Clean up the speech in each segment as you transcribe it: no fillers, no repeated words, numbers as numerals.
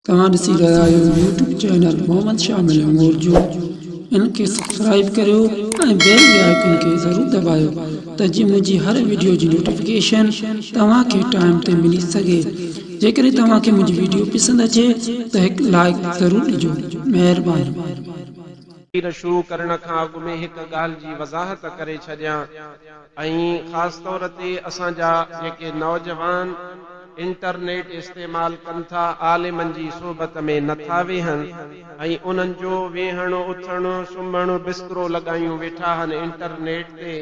توهان ڏسي رهيا آهيو يوٽيوب چينل محمد شامل مورجو ان کي سبسڪرائب ڪريو ۽ بيل جي آئيڪن کي ضرور دٻايو ته جيئن منهنجي هر وڊيو جي نوٽيفڪيشن توهان کي ٽائيم تي ملي سگهي جيڪڏهن توهان کي منهنجي وڊيو پسند اچي ته هڪ لائيڪ ضرور ڏجو مهرباني. شروع ڪرڻ کان اڳ ۾ هڪ ڳالهه جي وضاحت ڪري ڇڏيان ۽ خاص طور تي اسان جا جيڪي نوجوان انٽرنيٽ استعمال ڪن ٿا عالمن جي صحبت ۾ نه ٿا ويهن ۽ انهن جو ويهڻ اٿڻ سمهڻ بسترو لڳايون ويٺا هن انٽرنيٽ تي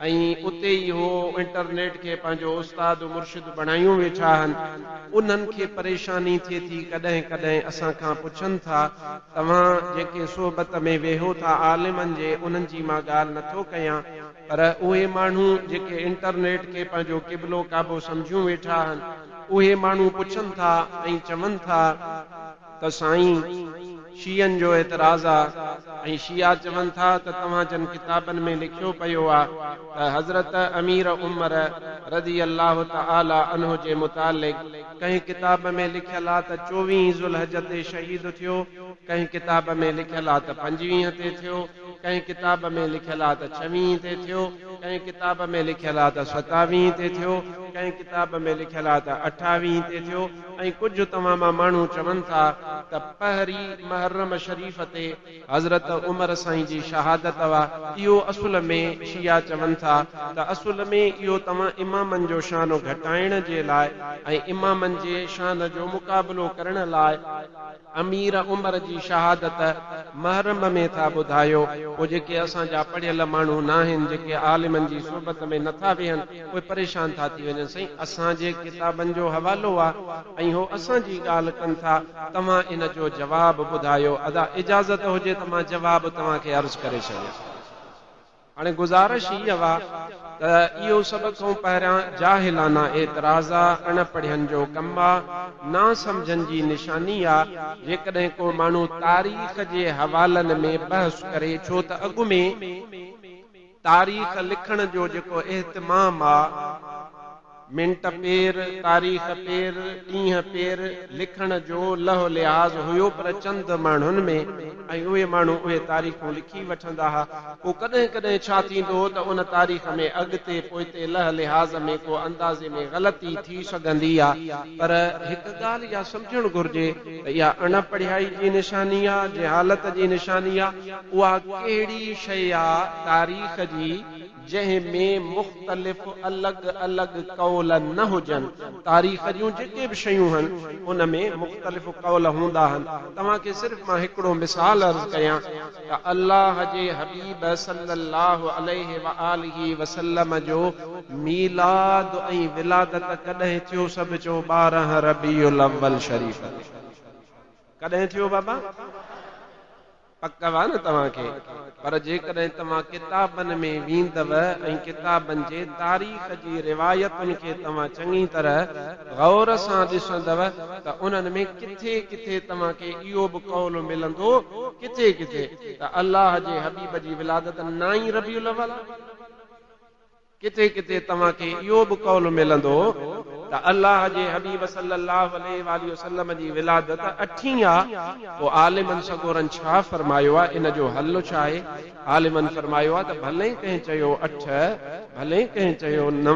۽ اتي ئي هو انٽرنيٽ کي پنهنجو استاد مرشد بڻايون ويٺا هن انهن کي پريشاني ٿئي ٿي ڪڏهن ڪڏهن اسان کان پڇن ٿا توهان جيڪي صحبت ۾ ويهو ٿا عالمن جي انهن جي مان ڳالهه نٿو ڪيان پر اهي ماڻهو جيڪي انٽرنيٽ کي پنهنجو قبلو ڪعبو سمجهيون ويٺا آهن، اهي ماڻهو پڇن ٿا ۽ چون ٿا ته سائين شيعن جو اعتراض آ ۽ شيعا چون ٿا ته توهان جن ڪتابن ۾ لکيو پيو آ ته حضرت امير عمر رضي الله تعالٰي عنه جي متعلق ڪنهن ڪتاب ۾ لکيل آ ته چوويهين ذوالحج تي شهيد ٿيو، ڪنهن ڪتاب ۾ لکيل آ ته پنجويهين تي ٿيو، ڪنهن ڪتاب ۾ لکيل آ ته ڇويهين تي ٿيو، ڪنهن ڪتاب ۾ لکيل آ ته ستاويهين تي ٿيو، ڪنهن ڪتاب ۾ لکيل آ ته اٺاويهين تي ٿيو ۽ ڪجهه توهان مان ماڻهو چون ٿا ته پهرين محرم شريف تي حضرت عمر سائين جي شهادت آ، اهو اصل ۾ شيعا چون ٿا ته اصل ۾ اهو توهان امامن جو شان گهٽائڻ جي لاء ۽ امامن جي شان جو مقابلو ڪرڻ لاء امير عمر جي شهادت محرم ۾ ٿا ٻڌايو، پوء جيڪي اسان جا پڙهيل ماڻهو ناهن، جيڪي عالمن جي صحبت ۾ نٿا ويهن، اهي پريشان ٿا ٿي وڃن، سائين اسان جي ڪتابن جو حوالو آ ۽ هو اسان جي ڳالهه ڪن ٿا، توهان ان جو جواب ٻڌايو، ادا اجازت هجي ته مان جواب توهان کي عرض ڪري ڇڏيان. هاڻي گذارش هيء آ ته اهو سڀ کان پهريان جاهلانه اعتراض آ، اڻ پڙهين جو ڪم آ، نا سمجهن جي نشاني آ، جيڪڏهن ڪو ماڻهو تاريخ جي حوالن ۾ بحث ڪري ڇو ته اڳ ۾ تاريخ لکڻ جو جيڪو اهتمام آ، منٽ پير، تاريخ پير، ڏينهن پير لکڻ جو لهه لحاظ هيو پر چند ماڻهن ۾ ۽ اهي ماڻهو اهي تاريخون لکي وٺندا ها. پوء ڪڏهن ڪڏهن ڇا ٿيندو هو ته ان تاريخ ۾ اڳتي پوئتي لهه لحاظ ۾ ڪو اندازي ۾ غلطي ٿي سگهندي آ پر هڪ ڳالهه اها سمجهڻ گهرجي ته اها اڻ پڙهيائي جي نشاني آ، جهالت جي نشاني آ، اها ڪهڙي شيء آ تاريخ جي جنهن ۾ مختلف الڳ الڳ قول نه هجن. تاريخ جون جيڪي به شيون هن، ان ۾ مختلف قول هوندا هن. توهان کي صرف مان هڪڙو مثال عرض ڪيان ته الله جي حبيب صلّي الله عليه واٰله وسلّم جو ميلاد ۽ ولادت ڪڏهن ٿيو سڀ چئو 12 ربيع الاول شريف تي. ڪڏهن ٿيو بابا؟ پڪ آ نه توهان کي؟ پر جيڪڏهن توهان ڪتابن ۾ ويندؤ ۽ ڪتابن جي تاريخ جي روايتن کي توهان چڱي طرح غور سان ڏسندؤ ته انهن ۾ ڪٿي ڪٿي توهان کي اهو به قول ملندو ڪٿي ڪٿي ته الله جي حبيب جي ولادت نائين ربيع الاول آ. ڪٿي ڪٿي توهان کي اهو به قول ملندو ته الله جي حبيب صلّي الله عليه واٰله وسلّم جي ولادت اٺين آ، پوء عالمن سڳورن ڇا فرمايو آ، ان جو حل ڇا آهي؟ عالمن فرمايو آ ته ڀلي ڪنهن چيو اٺ، ڀلي ڪنهن چيو نو،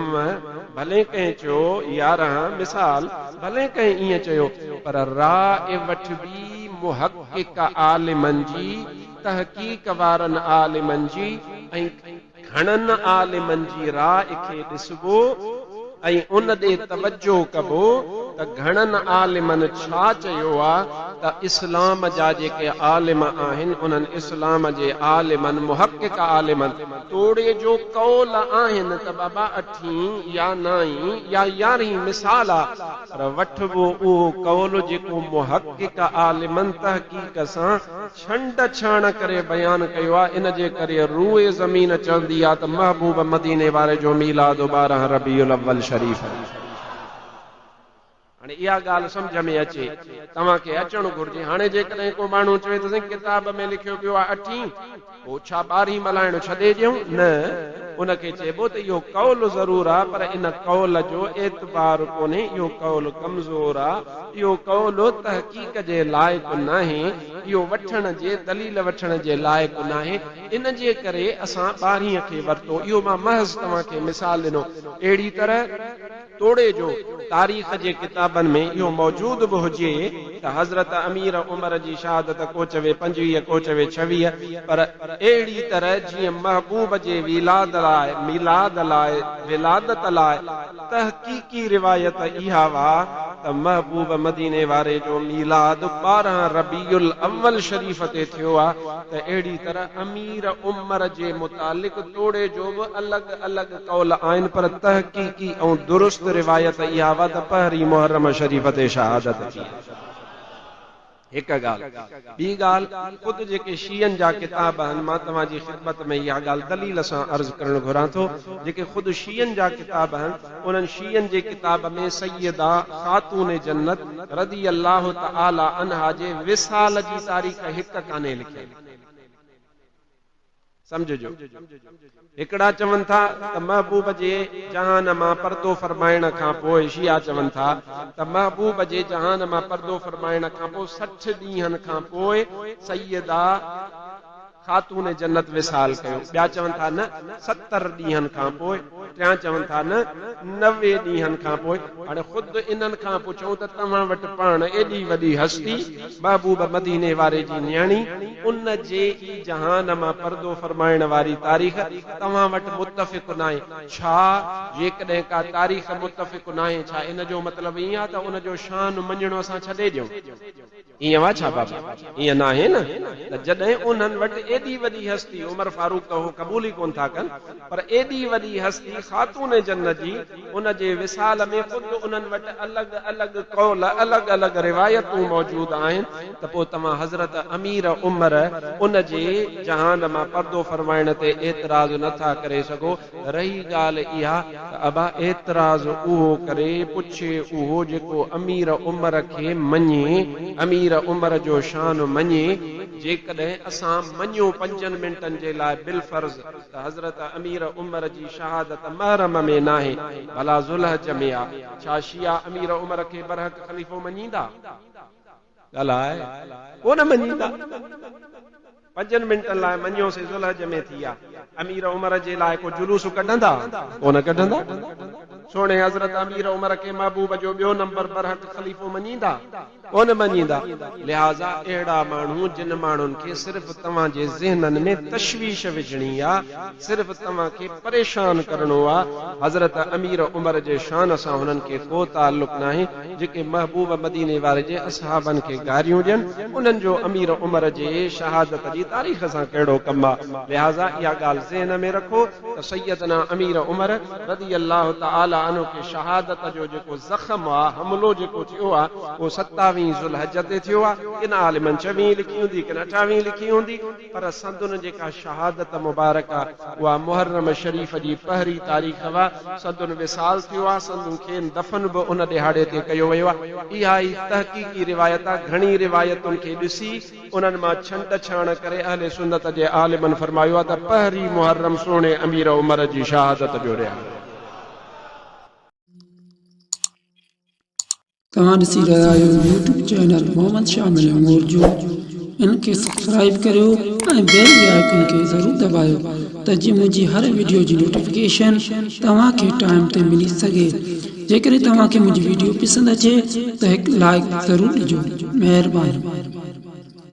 ڀلي ڪنهن چيو 11، مثال، ڀلي ڪنهن ائين چيو، پر راء وٺبي محقق عالمن جي، تحقيق وارن عالمن جي ۽. گهڻن عالمن جي راء کي ڏسبو ۽ ان ڏي توجهه ڪبو ته گهڻن عالمن ڇا چيو آ ته اسلام جا جيڪي عالم آهن انهن اسلام جي عالمن محقق عالمن توڙي جو قول آهن ته بابا اٺين يا نائين يا يارهين مثال آ پر وٺبو اهو قول جيڪو محقق عالمن تحقيق سان ڇنڊ ڇاڻ ڪري بيان ڪيو آ، ان جي ڪري روء زمين چوندي آ ته محبوب مديني واري جو ميلاد 12 ربيع الاول شريف آ. هاڻي اها ڳالهه سمجهه ۾ اچي توهان کي اچڻ گهرجي. هاڻي جيڪڏهن ڪو ماڻهو چوي ته سائين ڪتاب ۾ لکيو پيو آ اٺين، پوء ڇا ٻارهين ملهائڻ ڇڏي ڏيون؟ نه. ان کي چئبو ته اهو قول ضرور آ پر ان قول جو اعتبار ڪونهي، اهو قول ڪمزور آ، اهو قول تحقيق جي لائق ناهي، اهو وٺڻ جي، دليل وٺڻ جي لائق ناهي، ان جي ڪري اسان ٻارهين کي ورتو، اهو مان محض توهان کي مثال ڏنو. اهڙي طرح توڙي جو تاريخ جي ڪتابن ۾ اهو موجود به هجي ته حضرت امير عمر جي شهادت ڪو چوي 25 ڪو چوي 26 پر اهڙي طرح جيئن محبوب جي ويلاد لاء، ميلاد لاء، ولادت لاء تحقيقي روايت اها وا ته محبوب مديني واري جو ميلاد 12 ربيع الاول شريف تي ٿيو آ ته اهڙي طرح امير عمر جي متعلق توڙي جو به الڳ الڳ قول آهن پر تحقيقي ۽ درست روايت اها هئا ته پهرين محرم شريف تي شهادت ٿي. هڪ ڳالهه. ٻي ڳالهه خود جيڪي شيعن جا ڪتاب آهن مان توهان جي خدمت ۾ اها ڳالهه دليل سان عرض ڪرڻ گهران ٿو جيڪي خود شيعن جا ڪتاب آهن انهن شيعن جي ڪتاب ۾ سيده خاتون جنت رضي الله تعالي عنها جي وصال جي تاريخ هڪ ڪانهي لکيل. سمجهجو. هڪڙا چون ٿا ته محبوب جي جهان مان پردو فرمائڻ کان پوء شيعا چون ٿا ته محبوب جي جهان مان پردو فرمائڻ کان پوء 60 ڏينهن کان پوء سيده خاتون جنت وصال ڪيو. ٻيا چون ٿا نه 70 ڏينهن کان پوء. ٽيان چون ٿا نه 90 ڏينهن کان پوء. هاڻي خود انهن کان پڇون ته توهان وٽ پاڻ ايڏي وڏي هستي محبوب مديني واري جي نياڻي ان جي ئي جهان مان پردو فرمائڻ واري تاريخ توهان وٽ متفق ناهي ڇا؟ جيڪڏهن ڪا تاريخ متفق ناهي ڇا ان جو مطلب ائين آ ته ان جو شان مڃڻ اسان ڇڏي ڏيون؟ ائين آ ڇا بابا؟ ائين ناهي نه ته جڏهن انهن وٽ ايڏي وڏي هستي عمر فاروق ته هو قبول ئي ڪونه ٿا ڪن پر ايڏي وڏي هستي خاتون جنت جي ان جي وصال ۾ خود انهن وٽ الڳ الڳ قول الڳ الڳ روايتون موجود آهن ته پوء توهان حضرت امير عمر ان جي جهان مان پردو فرمائڻ تي اعتراض نه ٿا ڪري سگهو. رهي ڳالهه اها ته ابا اعتراض اهو ڪري پڇي اهو جيڪو امير عمر کي مڃي، امير عمر جو شان مڃي، جيڪڏهن اسان مڃيون پنجن منٽن جي لاء بالفرض ته حضرت امير عمر جي شهادت محرم ۾ ناهي ڀلا ذوالحج ۾ آ، ڇا شيعا امير عمر کي برحق خليفو مڃيندا؟ ڳالهاء ڪونه مڃيندا. پنجن منٽن لاء مڃيوسين ذوالحج ۾ ٿي آ، امير عمر جي لاء ڪو جلوس ڪڍندا؟ ڪونه ڪڍندا. سهڻي حضرت امير عمر کي محبوب جو ٻيو نمبر برحق خليفو مڃيندا؟ ڪونه مڃيندا. لهٰذا اهڙا ماڻهو جن ماڻهن کي صرف توهان جي ذهنن ۾ تشويش وجهڻي آ، صرف توهان کي پريشان ڪرڻو آ، حضرت امير عمر جي شان سان هنن کي ڪو تعلق ناهي، جيڪي محبوب مديني واري جي اصحابن کي گاريون ڏين، انهن جو امير عمر جي شهادت جي تاريخ سان ڪهڙو ڪم آ؟ لهٰذا اها ڳالهه ذهن ۾ رکو ته سيدنا امير عمر رضي الله تعالٰي عنه کي شهادت جو جيڪو زخم آ، حملو جيڪو ٿيو آ، اهو ستاويهين ذوالحج تي ٿيو آ، ڪن عالمن چويهين لکي هوندي، ڪن اٺاويهين لکي هوندي، پر سندن جيڪا شهادت مبارڪ آ، اها محرم شريف جي پهرين تاريخ هئا، سندن وصال ٿيو آ، سندن کين دفن به ان ڏهاڙي تي ڪيو ويو آ. اها ئي تحقيقي روايت آ، گهڻي روايتن کي ڏسي، انهن مان ڇنڊ ڇاڻ ڪري اهل سنت جي عالمن فرمايو آ ته پهرين محرم سهڻي امير عمر جي شهادت جو ڏهاڙو. توهان ڏسي رهيا آهيو يوٽيوب چينل محمد شامل مورجو ان کي سبسڪرائب ڪريو ۽ بيل جي آئيڪن کي ضرور دٻايو ته جيئن منهنجي هر وڊيو جي نوٽيفڪيشن توهان کي ٽائيم تي ملي سگهي جيڪڏهن توهان کي منهنجي وڊيو پسند اچي ته هڪ لائيڪ ضرور ڏجو مهرباني.